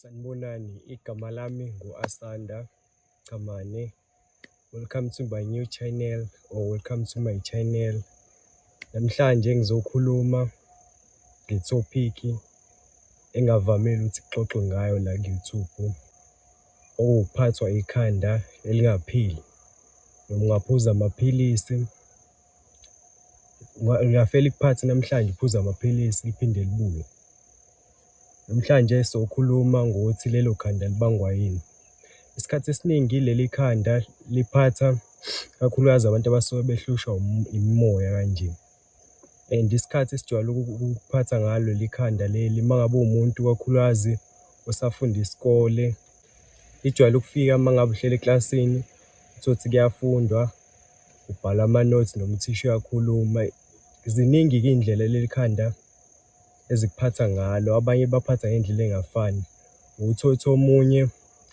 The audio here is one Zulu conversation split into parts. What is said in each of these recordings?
Sanibonani, igama lami ngu-Asanda Chamane. Welcome to my new channel or welcome to my channel. Namhlanje ngizokhuluma ngethophikhi engavamile ukuthi kuxoxwe ngayo la ku-YouTube, okuwukuphathwa ikhanda elingapheli. Noma ungaphuza amaphilisi, lingafike likuphathe namhlanje uphuze amaphilisi liphinde libuye. Namhlanje sokhuluma ngokuthi lelo khanda libangwa yini. Isikhathi esiningi leli khanda liphatha kakhulukazi abantu abasuke behlushwa imimoya kanje and isikhathi esijwayele ukuphatha ngalo leli khanda leli, uma ngabe uwumuntu kakhulukazi osafunda isikole, lijwayele ukufika uma ngabe uhleli eklasini, uthole ukuthi kuyafundwa, ubhala ama-notes noma uthisha uyakhuluma. Ziningi-ke iyindlela leli khanda ezikuphatha ngalo, abanye libaphatha ngeyindlela eyingafani. Uthole ukuthi omunye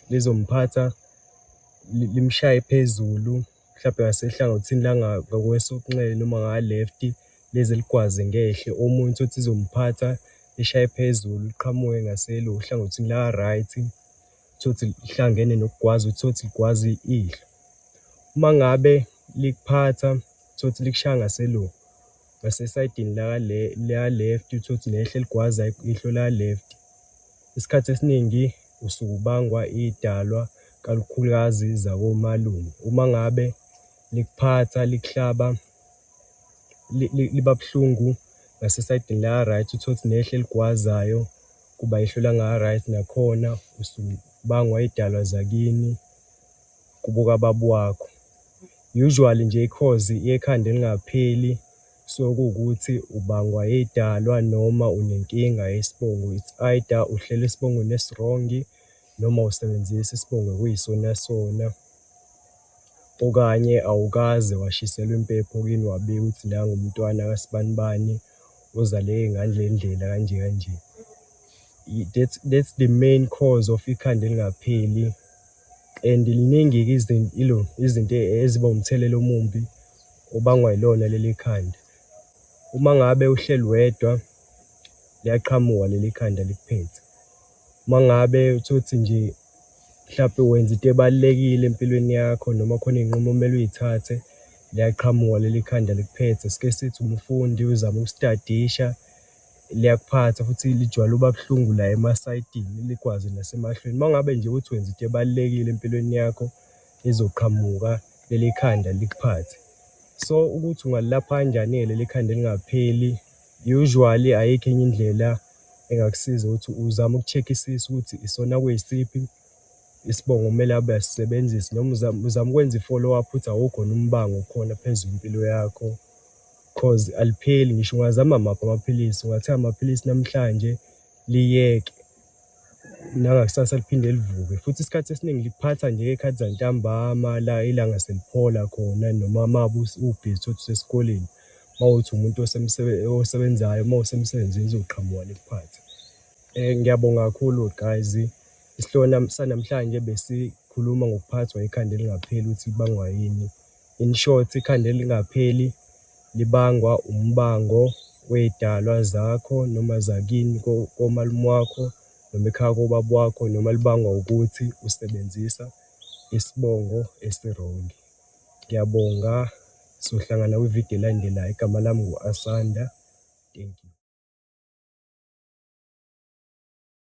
lizomphatha limshaye phezulu, mhlampe ngasehlangothini la ngakwesokunxele noma nga-left, lize ligwaze ngehlo. Omunye uthole ukuthi lizomphatha lishaye phezulu, liqhamuke ngaselo ohlangothini laka-right, uthole ukuthi lihlangene nokugwaza, uthole ukuthi ligwaza ihlo. Uma ngabe likuphatha, uthole ukuthi likushaya ngaselo, ngasesayidini laka-left, uthole ukuthi nehlo eligwaza ihlo la-left. Isikhathi esiningi usuke ubangwa iyidalwa, kalukhulukazi zakomalume. Uma ngabe likuphatha likuhlaba, liba buhlungu ngasesayidini laka-right, uthole ukuthi nehlo eligwazayo kuba ihlo langa-right, nakhona usuke ubangwa iyidalwa zakini, kubo kababa wakho. Usually nje i-cause yekhanda elingapheli kusuke kuwukuthi ubangwa iyidalwa noma unenkinga yesibongo. It's either uhleli esibongweni esi-wrong noma usebenzisa isibongo ekuyisona sona, okanye awukaze washiselwa impepho kini wabikwa ukuthi nangu umntwana kasibanibani ozaleke ngale ndlela kanje kanje. That's the main cause of ikhanda elingapheli and liningi-ke ilo izinto eziba umthelela omumbi obangwa yilona leli khanda. Uma ngabe uhleli wedwa, liyaqhamuka leli khanda likuphethe. Uma ngabe uthole ukuthi nje mhlampe wenza into ebalulekile empilweni yakho noma khona iyinqumo okumele uyithathe, liyaqhamuka leli khanda likuphethe. Sike sithi umfundi uzama ukustadisha, liyakuphatha futhi lijwayele ukuba buhlungu la emasayidini, ligwaze nasemahlweni. Uma ngabe nje uthi wenza into ebalulekile empilweni yakho, lizoqhamuka leli khanda likuphathe. So, ukuthi ungalilapha kanjani-ke leli khanda elingapheli, usually ayikho enye indlela engakusiza ukuthi uzame uku-check-isisa ukuthi isona kuyisiphi isibongo okumele ngabe uyasisebenzisa noma uzame, uzame ukwenza i-follow up ukuthi awukho yini umbango okhona phezu kwempilo yakho, cause alipheli ngisho ungazama maphi amaphilisi, ungathenga amaphilisi namhlanje liyeke, nangakusasa liphinde livuke. Futhi isikhathi esiningi likuphatha nje ngeyikhathi zantambama la ilanga seliphola khona noma uma ngabe ubhizi uthole ukuthi usesikoleni, uma kuwukuthi umuntu osebenzayo, uma usemsebenzini lizoqhamuka likuphathe. Ngiyabonga kakhulu guys, isihloko sanamhlanje besikhuluma ngokuphathwa ikhanda elingapheli ukuthi libangwa yini. In short, ikhanda elingapheli libangwa umbango weyidalwa zakho noma zakini komalume wakho noma ekhaya kobaba wakho, noma libangwa ukuthi usebenzisa isibongo esi-wrong. Ngiyabonga, sohlangana kwividiyo elandelayo. Igama lami ngu-Asanda.